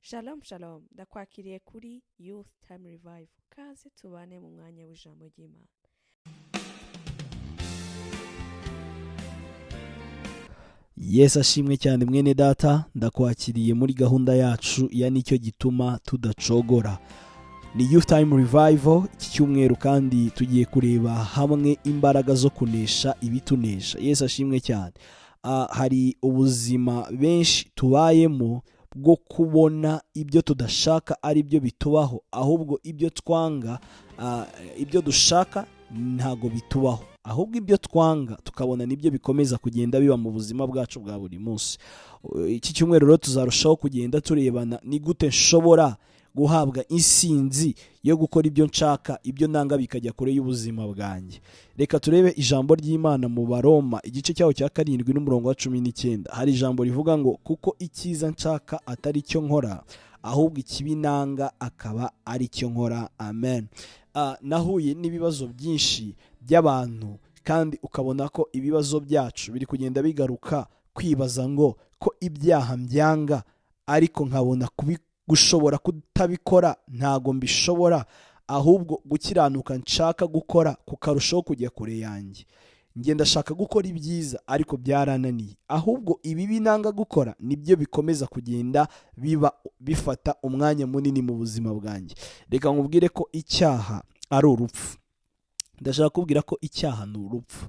Shalom shalom, ndakwakiriye kuri Youth Time Revival. Kaze tubane mu mwanya w'ijambo ry'Imana. Yesu ashimwe cyane mwene data, ndakwakiriye muri gahunda yacu ya nicyo gituma tudacogora. Ni Youth Time Revival iki cyumweru, kandi tugiye kureba hamwe imbaraga zo kunesha ibitunesha. Yesu ashimwe cyane. Hari ubuzima benshi tubayemo bwo kubona ibyo tudashaka ari byo bitubaho, ahubwo ibyo twanga, ibyo dushaka ntago bitubaho, ahubwo ibyo twanga tukabona nibyo bikomeza kugenda biba mu buzima bwacu bwa buri munsi. Iki cyumweru rero tuzarushaho kugenda turebana ni gute nshobora guhabwa insinzi yo gukora ibyo nshaka, ibyo nanga bikajya kure y'ubuzima bwanjye. Reka turebe ijambo ry'Imana mu Baroma igice cyaho cya 7 n'umurongo wa 19. Hari ijambo rivuga ngo kuko icyiza nshaka atari cyo nkora, ahubwo ikibi nanga akaba ari cyo nkora. Amen. Nahuye n'ibibazo byinshi by'abantu, kandi ukabona ko ibibazo byacu biri kugenda bigaruka kwibaza ngo ko ibyaha mbyanga, ariko nkabona gushobora kutabikora ntago mbishobora, ahubwo gukiranuka nshaka gukora kukarushaho kujya kure yanjye. Njye ndashaka gukora ibyiza ariko byarananiye, ahubwo ibibi nanga gukora nibyo bikomeza kugenda biba bifata umwanya munini mu buzima bwanjye. Reka nkubwire ko icyaha ari urupfu. Ndashaka kubwira ko icyaha ni urupfu.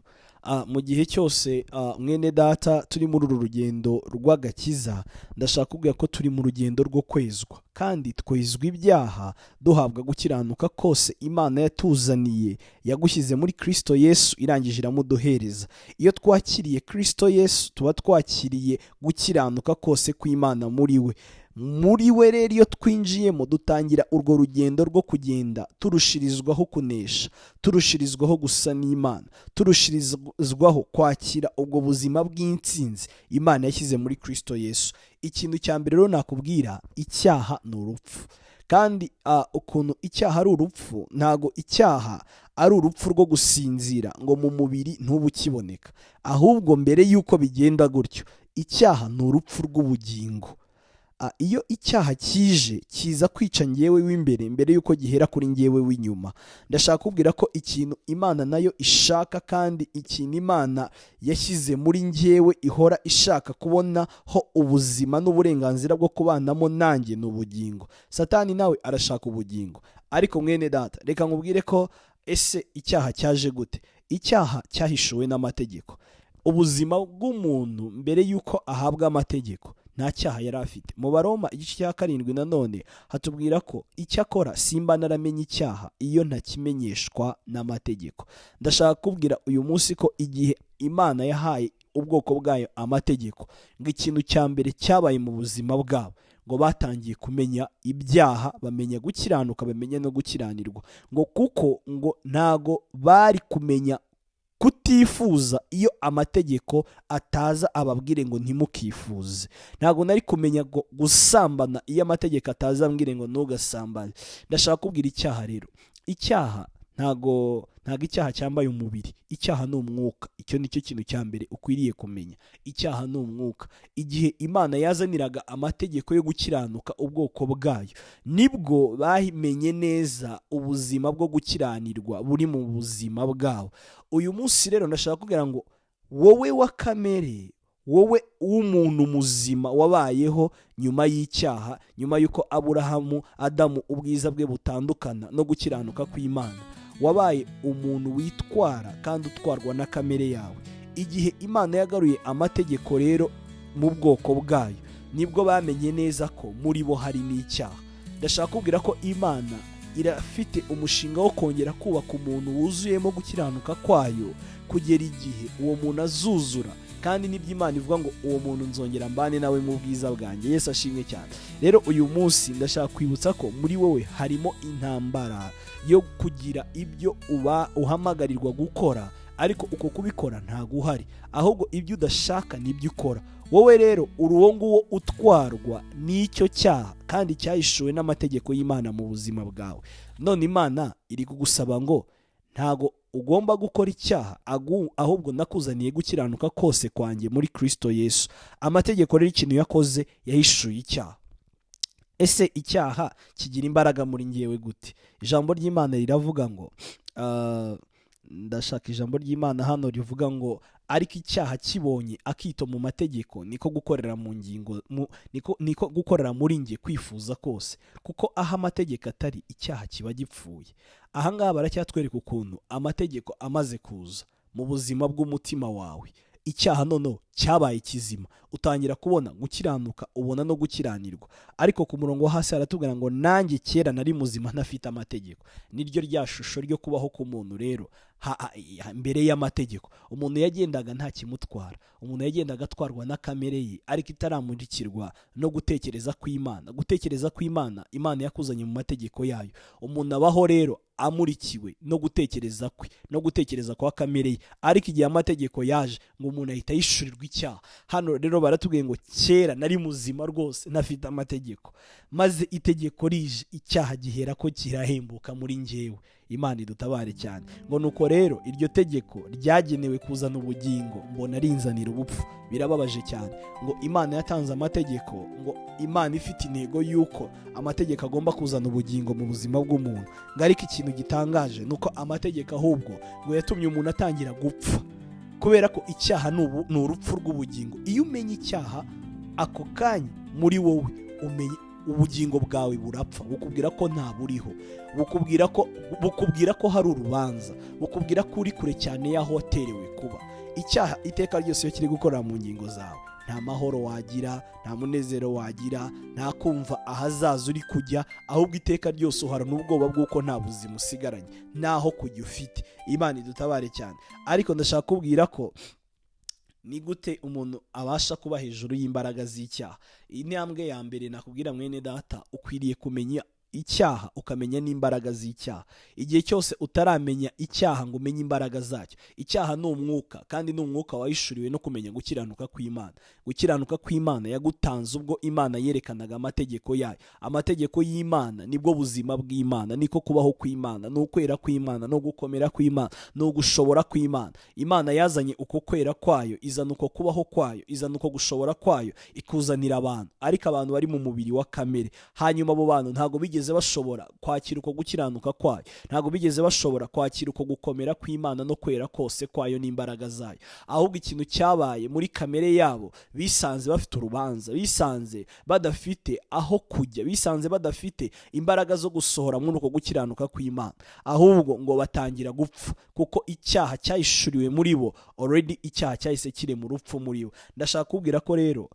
Mu gihe cyose mwene data turi muri uru rugendo rw'agakiza, ndashaka kubwira ko turi mu rugendo rwo kwezwa, kandi twezwa ibyaha duhabwa gukiranuka kose Imana yatuzaniye, yagushyize muri Kristo Yesu irangije iramuduhereza. Iyo twakiriye Kristo Yesu tuba twakiriye gukiranuka kose kw'Imana muri we. Muri we rero iyo twinjiyemo dutangira urwo rugendo rwo kugenda turushirizwaho kunesha, turushirizwaho gusa n'Imana, turushirizwaho kwakira ubwo buzima bw'intsinzi Imana yashyize muri Kristo Yesu. Ikintu cya mbere rero nakubwira, icyaha ni urupfu. Kandi ukuntu icyaha ari urupfu, ntago icyaha ari urupfu rwo gusinzira ngo mu mubiri ntube ukiboneka, ahubwo mbere y'uko bigenda gutyo, icyaha ni urupfu rw'ubugingo. Iyo icyaha kije kiza kwica ngewe w'imbere mbere y'uko gihera kuri ngewe w'inyuma. Ndashaka kubwira ko ikintu Imana nayo ishaka, kandi ikintu Imana yashyize muri ngewe ihora ishaka kubonaho ubuzima n'uburenganzira bwo kubanamo nanjye ni ubugingo. Satani nawe arashaka ubugingo. Ariko mwene data, reka nkubwire ko ese icyaha cyaje gute? Icyaha cyahishuwe n'amategeko. Ubuzima bw'umuntu mbere y'uko ahabwa amategeko nta cyaha yari afite. Mu Baroma igice cya 7 nanone hatubwira ko icyakora simba naramenye icyaha iyo ntakimenyeshwa n'amategeko. Ndashaka kubwira uyu munsi ko igihe Imana yahaye ubwoko bwayo amategeko, ngo ikintu cya mbere cyabaye mu buzima bwabo, ngo batangiye kumenya ibyaha, bamenya gukiranuka, bamenya no gukiranirwa, ngo kuko ngo ntago bari kumenya kutifuza iyo amategeko ataza ababwire ngo ntimukifuze. Ntago nari kumenya gusambana iyo amategeko ataza ambwire ngo ntugasambane. Ndashaka kubwira icyaha rero, icyaha ntago icyaha cyambaye umubiri, icyaha ni umwuka. Icyo nicyo kintu cya mbere ukwiriye kumenya, icyaha ni umwuka. Igihe Imana yazaniraga amategeko yo gukiranuka ubwoko bwayo, nibwo bamenye neza ubuzima bwo gukiranirwa buri mu buzima bwabo. Uyu munsi rero ndashaka kubwira ngo wowe wa kamere, wowe w'umuntu muzima wabayeho nyuma y'icyaha, nyuma y'uko Aburahamu, Adamu ubwiza bwe butandukana no gukiranuka kw'Imana, wabaye umuntu witwara kandi utwarwa na kamere yawe. Igihe Imana yagaruye amategeko rero mu bwoko bwayo, nibwo bamenye neza ko muri bo harimo icyaha. Ndashaka kubwira ko Imana irafite umushinga wo kongera kubaka umuntu wuzuyemo gukiranuka kwayo, kugera igihe uwo muntu azuzura. Kandi nibyo Imana ivuga ngo uwo muntu nzongera mbane nawe mu bwiza bwanjye. Yesu ashimwe cyane. Rero uyu munsi ndashaka kwibutsa ko muri wowe harimo intambara yo kugira ibyo uba uhamagarirwa gukora, ariko uko kubikora ntago uhari, ahubwo ibyo udashaka nibyo ukora. Wowe rero uri uwo nguwo utwarwa n'icyo cyaha, kandi cyahishuwe n'amategeko y'Imana mu buzima bwawe. None Imana iri kugusaba ngo ntago ugomba gukora icyaha, ahubwo nakuzaniye gukiranuka kose kwanjye muri Kristo Yesu. Amategeko rero ikintu yakoze, yahishuye icyaha. Ese icyaha kigira imbaraga muri ngewe gute? Ijambo ry'Imana riravuga ngo, ndashaka ijambo ry'Imana hano rivuga ngo: "Ariko icyaha kibonye akito mu mategeko, niko gukorera mu ngingo niko gukorera muri nge kwifuza kose, kuko aho amategeko atari, icyaha kiba gipfuye." Aha ngaha baracyatwereka ukuntu amategeko amaze kuza mu buzima bw'umutima wawe, icyaha noneho cyabaye kizima, utangira kubona gukiranuka, ubona no gukiranirwa. Ariko ku murongo wo hasi haratubwira ngo: "Nanjye kera nari muzima ntafite amategeko." Niryo rya shusho ryo kubaho k'umuntu rero mbere y'amategeko. Umuntu yagendaga nta kimutwara, umuntu yagendaga atwarwa na kamere ye, ariko itaramurikirwa no gutekereza kw'Imana. Gutekereza kw'Imana, Imana yakuzanye mu mategeko yayo. Umuntu abaho rero amurikiwe no gutekereza kwe no gutekereza kwa kamere ye, ariko igihe amategeko yaje, ngo umuntu ahita yishyurirwa icyaha. Hano rero baratubwiye ngo: "Kera nari muzima rwose ntafite amategeko, maze itegeko rije, icyaha gihera ko kirahembuka muri njyewe." Imana idutabare cyane. Ngo: "Nuko rero iryo tegeko ryagenewe kuzana ubugingo, mbona rinzanira ubupfu." Birababaje cyane. Ngo Imana yatanze amategeko, ngo Imana ifite intego y'uko amategeko agomba kuzana ubugingo mu buzima bw'umuntu, ngo ariko ikintu gitangaje ni uko amategeko ahubwo ngo yatumye umuntu atangira gupfa, kubera ko icyaha ni urupfu rw'ubugingo. Iyo umenye icyaha, ako kanya muri wowe umenye ubugingo bwawe burapfa, bukubwira ko nta buriho, bukubwira ko hari urubanza, bukubwira ko uri kure cyane y'aho waterewe kuba. Icyaha iteka ryose iyo kiri gukorera mu ngingo zawe, nta mahoro wagira, nta munezero wagira, nta kumva ahazaza uri kujya, ahubwo iteka ryose uhorana ubwoba bw'uko nta buzima usigaranye, ntaho kujya ufite. Imana idutabare cyane. Ariko ndashaka kubwira ko ni gute umuntu abasha kuba hejuru y'imbaraga z'icyaha? Intambwe ya mbere nakubwira, mwene data, ukwiriye kumenya icyaha, ukamenya n'imbaraga z'icyaha. Igihe cyose utaramenya icyaha ngo umenye imbaraga zacyo, icyaha ni umwuka, kandi ni umwuka wahishuriwe no kumenya gukiranuka kw'Imana. Gukiranuka kw'Imana yagutanze ubwo Imana yerekanaga amategeko yayo. Amategeko y'Imana nibwo buzima bw'Imana, niko kubaho kw'Imana, ni ukwera kw'Imana, no gukomera kw'Imana, ni ugushobora kw'Imana. Imana yazanye uko kwera kwayo, izana uko kubaho kwayo, izana uko gushobora kwayo, ikuzanira abantu, ariko abantu bari mu mubiri wa kamere. Hanyuma abo bantu ntabwo bigeze bashobora kwakira uko gukiranuka kwayo, ntabwo bigeze bashobora kwakira uko gukomera kw'Imana no kwera kose kwayo n'imbaraga zayo. Ahubwo ikintu cyabaye muri kamere yabo, bisanze bafite urubanza, bisanze badafite aho kujya, bisanze badafite imbaraga zo gusohora muri uko gukiranuka kw'Imana, ahubwo ngo batangira gupfa, kuko icyaha cyahishuriwe muri bo. Already icyaha cyahise kirema urupfu muri bo. Ndashaka kubwira ko rero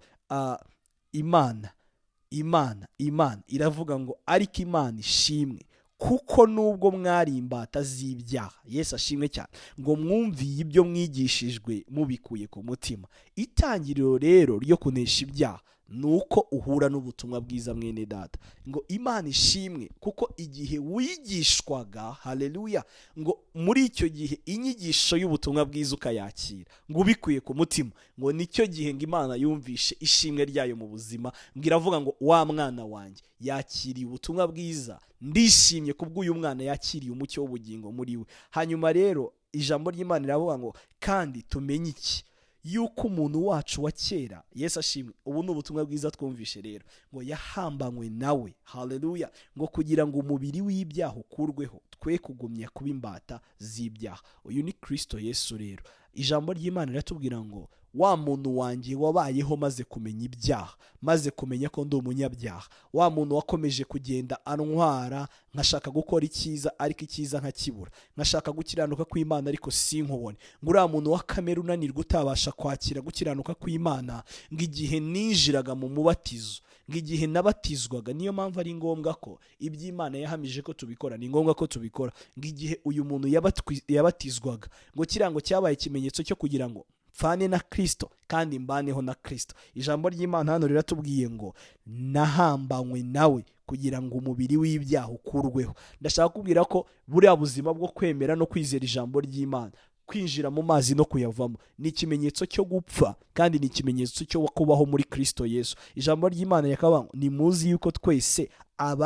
Imana iravuga ngo: "Ariko Imana ishimwe, kuko nubwo mwari imbata z'ibyaha," Yesu ashimwe cyane, ngo "mwumviye ibyo mwigishijwe mubikuye ku mutima." Itangiriro rero ryo kunesha ibyaha ni uko uhura n'ubutumwa bwiza, mwene data. Ngo: "Imana ishimwe, kuko igihe wigishwaga," haleluya, ngo muri icyo gihe inyigisho y'ubutumwa bwiza ukayakira ngo ubikuye ku mutima, ngo nicyo gihe ngo Imana yumvishe ishimwe ryayo mu buzima, ngo iravuga ngo: "Wa mwana wanjye yakiriye ubutumwa bwiza, ndishimye kubw'uyu mwana yakiriye umucyo w'ubugingo muri we." Hanyuma rero ijambo ry'Imana riravuga ngo: "Kandi tumenye iki, yuko umuntu wacu wa kera," Yesu ashimwe, ubu ni ubutumwa bwiza twumvishe rero, ngo "yahambanywe nawe," haleluya, ngo "kugira ngo umubiri w'ibyaha ukurweho, twe kugumya kuba imbata z'ibyaha." Uyu ni Kirisito Yesu. Rero ijambo ry'Imana riratubwira ngo: "Wa muntu wanjye wabayeho maze kumenya ibyaha, maze kumenya ko ndi umunyabyaha, wa muntu wakomeje kugenda antwara, nkashaka gukora icyiza ariko icyiza nkakibura, nkashaka gukiranuka kw'Imana ariko sinkubone, ngo uriya muntu wa kamere unanirwa, utabasha kwakira gukiranuka kw'Imana, ngo igihe ninjiraga mu mubatizo, ngo igihe nabatizwaga," niyo mpamvu ari ngombwa ko iby'Imana yahamije ko tubikora, ni ngombwa ko tubikora, ngo "igihe uyu muntu yabatizwaga, ngo kiriya ngo cyabaye ikimenyetso cyo kugira ngo mpfane na Kirisito kandi mbaneho na Kirisito." Ijambo ry'Imana hano riratubwiye ngo: "Nahambanywe nawe kugira ngo umubiri w'ibyaha ukurweho." Ndashaka kubwira ko buriya buzima bwo kwemera no kwizera ijambo ry'Imana, kwinjira mu mazi no kuyavamo, ni ikimenyetso cyo gupfa kandi ni ikimenyetso cyo kubaho muri Kirisito Yesu. Ijambo ry'Imana rikavuga ngo: "Nimuzi yuko twese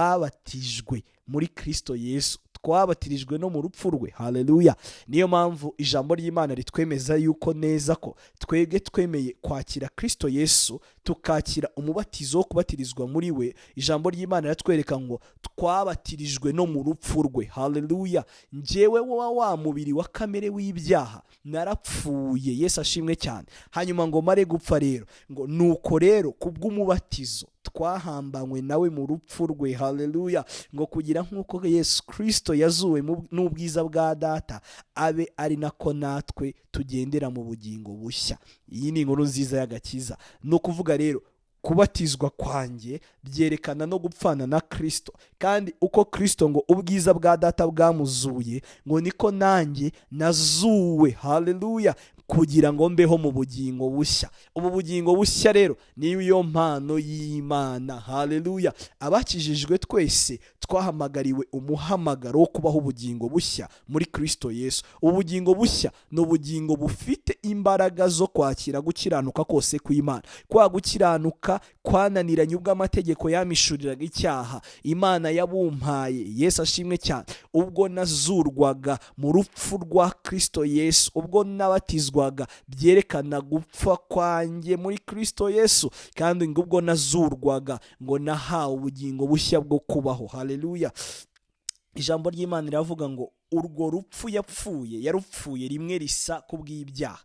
ababatijwe muri Kirisito Yesu Twabatirijwe no mu rupfu rwe. Haleluya! Niyo mpamvu ijambo ry'Imana ritwemeza yuko neza ko twebwe twemeye kwakira Kristo Yesu, tukakira umubatizo wo kubatirizwa muri we. Ijambo ry'Imana riratwereka ngo twabatirijwe no mu rupfu rwe. Haleluya! Njyewe wa mubiri wa kamere w'ibyaha narapfuye. Yesu ashimwe cyane. Hanyuma ngo mare gupfa rero, ngo nuko rero kubw'umubatizo twahambanywe nawe mu rupfu rwe. Haleluya! Ngo kugira nk'uko Yesu Kristo yazuwe n'ubwiza bwa Data, abe ari nako natwe tugendera mu bugingo bushya. Iyi ni inkuru nziza y'agakiza. Ni ukuvuga rero, kubatizwa kwanjye byerekana no gupfana na Kristo, kandi uko Kristo ngo ubwiza bwa Data bwamuzuye, ngo niko nanjye nazuwe. Haleluya! Kugira ngo mbeho mu bugingo bushya. Ubu bugingo bushya rero niyo mpano y'Imana. Haleluya! Abakijijwe twese twahamagariwe umuhamagaro wo kubaho ubugingo bushya muri Kristo Yesu. Ubu bugingo bushya ni ubugingo bufite imbaraga zo kwakira gukiranuka kose kw'Imana. Kwa gukiranuka kwananiranye ubwo amategeko yamishuriraga icyaha, Imana yabumpaye. Yesu ashimwe cyane. Ubwo nazurwaga mu rupfu rwa Kristo Yesu, ubwo nabatizwaga, byerekana gupfa kwanjye muri Kristo Yesu, kandi ngo ubwo nazurwaga, ngo nahawe ubugingo bushya bwo kubaho. Haleluya! Ijambo ry'Imana riravuga ngo urwo rupfu yapfuye, yarupfuye rimwe risa kubw'ibyaha,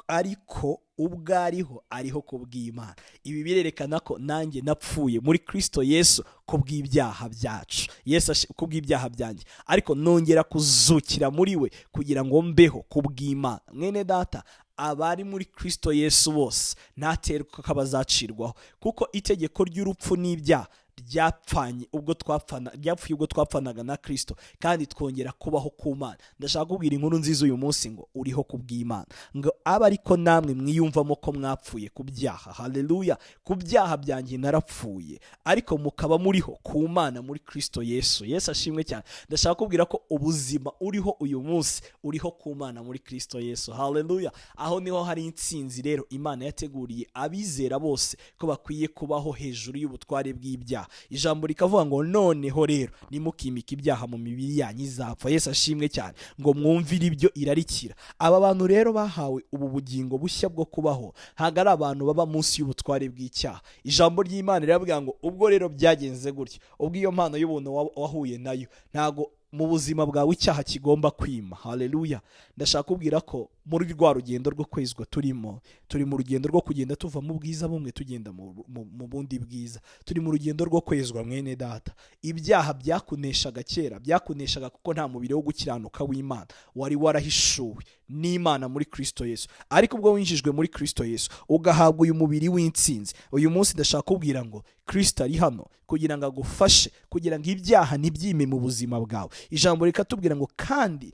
ariko ubwo ariho, ariho kubw'Imana. Ibi birerekana ko nanjye napfuye muri Kristo Yesu kubw'ibyaha byacu, Yesu kubw'ibyaha byanjye, ariko nongera kuzukira muri we kugira ngo mbeho kubw'Imana. Mwene Data, abari muri Kristo Yesu bose ntaterwa ko bazacirwaho, kuko itegeko ry'urupfu n'ibyaha ryapfanye ubwo twapfana, ryapfuye ubwo twapfanaga na Kristo, kandi twongera kubaho ku Mana. Ndashaka kubwira inkuru nziza uyu munsi ngo uriho ku bw'Imana, ngo abe ariko namwe mwiyumvamo ko mwapfuye ku byaha. Haleluya! Ku byaha byanjye narapfuye, ariko mukaba muriho ku Mana muri Kristo Yesu. Yesu ashimwe cyane. Ndashaka kubwira ko ubuzima uriho uyu munsi, uriho ku Mana muri Kristo Yesu. Haleluya! Aho niho hari intsinzi rero Imana yateguriye abizera bose, ko bakwiye kubaho hejuru y'ubutware bw'ibyaha. Ijambo rikavuga ngo noneho rero nimukimike ibyaha mu mibiri yanyu izapfa. Yesu ashimwe cyane. Ngo mwumvire ibyo irarikira. Aba bantu rero bahawe ubu bugingo bushya bwo kubaho, ntabwo ari abantu baba munsi y'ubutware bw'icyaha. Ijambo ry'Imana riravuga ngo ubwo rero byagenze gutya, ubwo iyo mpano y'ubuntu wahuye nayo, ntabwo mu buzima bwawe icyaha kigomba kwima. Haleluya! Ndashaka kubwira ko muri rwa rugendo rwo kwezwa turimo, turi mu rugendo rwo kugenda tuva mu bwiza bumwe tugenda mu bundi bwiza. Turi mu rugendo rwo kwezwa, mwene Data. Ibyaha byakuneshaga kera, byakuneshaga kuko nta mubiri wo gukiranuka w'Imana wari warahishuwe n'Imana muri Kristo Yesu. Ariko ubwo winjijwe muri Kristo Yesu, ugahabwa uyu mubiri w'intsinzi, uyu munsi ndashaka kubwira ngo Kristo ari hano kugira ngo agufashe, kugira ngo ibyaha ntibyime mu buzima bwawe. Ijambo rikatubwira ngo kandi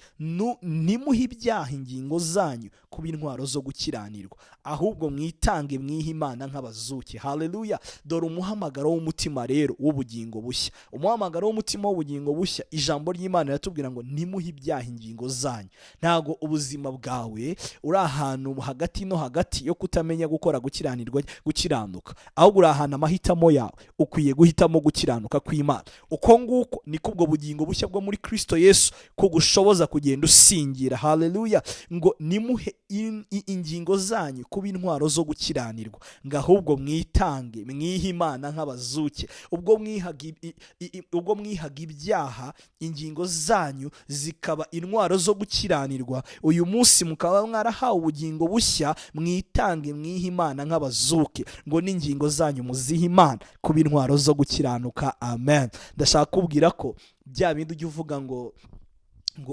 ntimuhe ibyaha ingingo zanyu kuba intwaro zo gukiranirwa, ahubwo mwitange mwihe Imana nk'abazuke. Haleluya! Dore umuhamagaro w'umutima rero w'ubugingo bushya, umuhamagaro w'umutima w'ubugingo bushya. Ijambo ry'Imana riratubwira ngo ntimuhe ibyaha ingingo zanyu. Ntabwo ubuzima bwawe uri ahantu hagati no hagati yo kutamenya gukora gukiranirwa, gukiranuka, ahubwo uri ahantu amahitamo yawe ukwiye guhitamo gukiranuka kw'Imana. Uko nguko niko ubwo bugingo bushya bwo muri Kristo Yesu kugushoboza kugenda usingira. Haleluya! Ngo nimuhe ingingo zanyu kuba intwaro zo gukiranirwa, ngo ahubwo mwitange mwihe Imana nk'abazuke. Ubwo mwihaga ibyaha ingingo zanyu zikaba intwaro zo gukiranirwa, uyu munsi mukaba mwarahawe ubugingo bushya, mwitange mwihe Imana nk'abazuke, ngo n'ingingo zanyu muzihe Imana kuba intwaro zo gukiranuka. Amen. Ndashaka kubwira ko bya bindi ujya uvuga ngo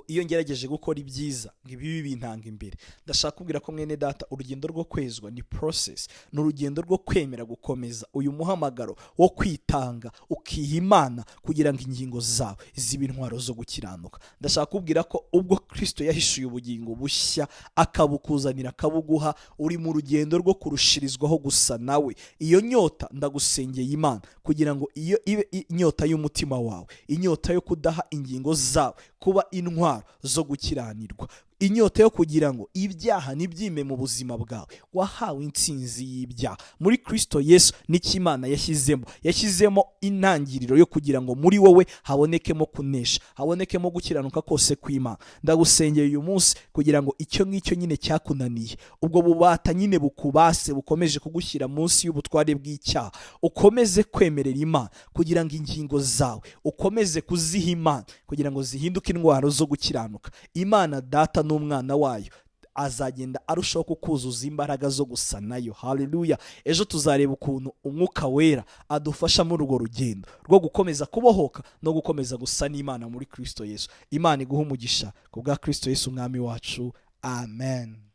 iyo ngerageje gukora ibyiza, ngo ibibi bintanga imbere, ndashaka kubwira ko, mwene Data, urugendo rwo kwezwa ni process, ni urugendo rwo kwemera gukomeza uyu muhamagaro wo kwitanga ukiha Imana kugira ngo ingingo zawe zibe intwaro zo gukiranuka. Ndashaka kubwira ko ubwo Kristo yahishuye ubugingo bushya, akabukuzanira, akabuguha, uri mu rugendo rwo kurushirizwaho gusa nawe. Iyo nyota ndagusengeye Imana kugira ngo iyo ibe inyota y'umutima wawe, inyota yo kudaha ingingo zawe kuba intwaro zo gukiranirwa. Inyota yo kugira ngo ibyaha ntibyime mu buzima bwawe. Wahawe intsinzi y'ibyaha muri Kristo Yesu. Nicyo Imana yashyizemo. Yashyizemo intangiriro yo kugira ngo muri wowe habonekemo kunesha, habonekemo gukiranuka kose kw'Imana. Ndagusengeye uyu munsi kugira ngo icyo ngicyo nyine cyakunaniye, ubwo bubata nyine bukubase, bukomeje kugushyira munsi y'ubutware bw'icyaha, ukomeze kwemerera Imana kugira ngo ingingo zawe ukomeze kuziha Imana kugira ngo zihinduke intwaro zo gukiranuka. Imana Data n'Umwana wayo azagenda arushaho kukuzuza imbaraga zo gusa nayo. Haleluya! Ejo tuzareba ukuntu Umwuka Wera adufasha muri urwo rugendo rwo gukomeza kubohoka no gukomeza gusa n'Imana muri Kristo Yesu. Imana iguha umugisha ku bwa Kristo Yesu Umwami wacu. Amen.